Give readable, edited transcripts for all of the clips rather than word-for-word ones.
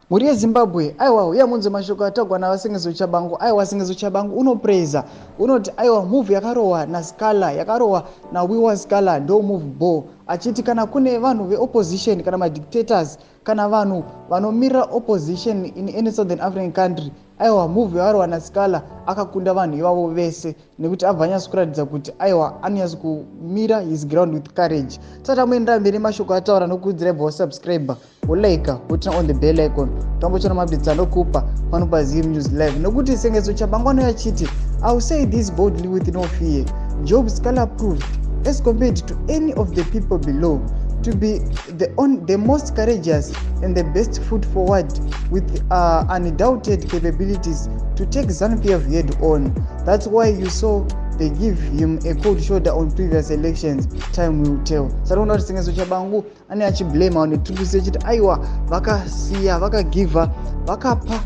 Mhuri yeZimbabwe, aiwa, huya munzwe mashoko atagwa naVaSengezo Tshabangu. Aiwa, Sengezo Tshabangu unopraiser, unoti aiwa, move yakarohwa naSikhala, yakarohwa naWiwa Sikhala, ndo move ball, achiti kana kune vanhu veopposition kana madictators kana vanhu vanomirira opposition in any Southern African country, aiwa, move yakarohwa naSikhala akakunda vanhu ivavo vese, nekuti abva anyatso kuratidza kuti aiwa, anonyatso kumira his ground with courage. Tisati amuendera mberi mashoko ataura, nokurudzira ibva wasubscribe, wolike, woturn on the bell icon, tambochana maupdates anokupa pano paZim News Live. Nokuti Sengezo Tshabangu achiti, "I will say this boldly with no fear: Job Sikhala proved, as compared to any of the people below, to be the most courageous and the best foot forward with undoubted capabilities to take ZANU-PF head on. That's why you saw they give him a cold shoulder on previous elections. Time will tell." Saka kuti Sengezo Tshabangu ane achiblame vanhu Triple achiti aiwa, vakasiya, vakagivha, vakapa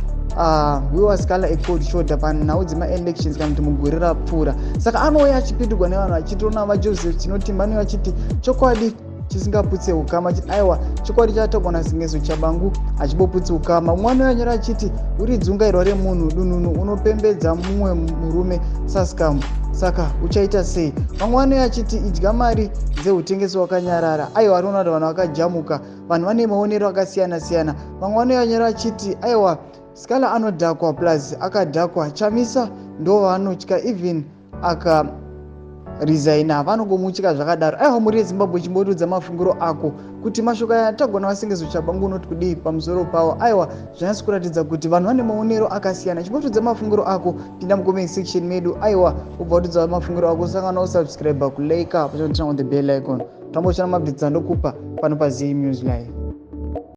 Wiwa Sikhala a cold shoulder panhau dzemaelections kana kuti mugore rapfuura. Saka anouya achipindurwa nevanhu achitoona vaJoseph Chinotimba anouya achiti chokwadi chisingaputse ukama, achiti aiwa, chokwadi chatagwa naSengezo Tshabangu achiboputse ukama. Mumwe anoyanyora achiti uri dzungairwa remunhu, dununu, unopembedza mumwe murume saskamu, saka uchaita sei? Vamwe vanouya achiti idya mari dzeutengesi wakanyarara. Aiwa, ari kuona kuti vanhu vakajamuka, vanhu vane maonero akasiyana-siyana. Vamwe vanoyanyora achiti aiwa, Sikhala anodhakwa, plus akadhakwa. Chamisa ndo vaanotya, even aka resigna vanongomutya zvakadaro. Aiwa, mhuri yeZimbabwe, chimbotudza mafungiro ako kuti mashoko aya atagona vaSengezo Tshabangu unoti kudii pamusoro pawo? Aiwa, zvanyatsi kuratidza kuti vanhu vane maonero akasiyana. Chimbotudza mafungiro ako, pinda mucomment section medu. Aiwa, ubva utudza mafungiro ako, sangana usubscribe, kulike, pachoturn on the bell icon, tambochana maupdates andokupa pano paZim News Live.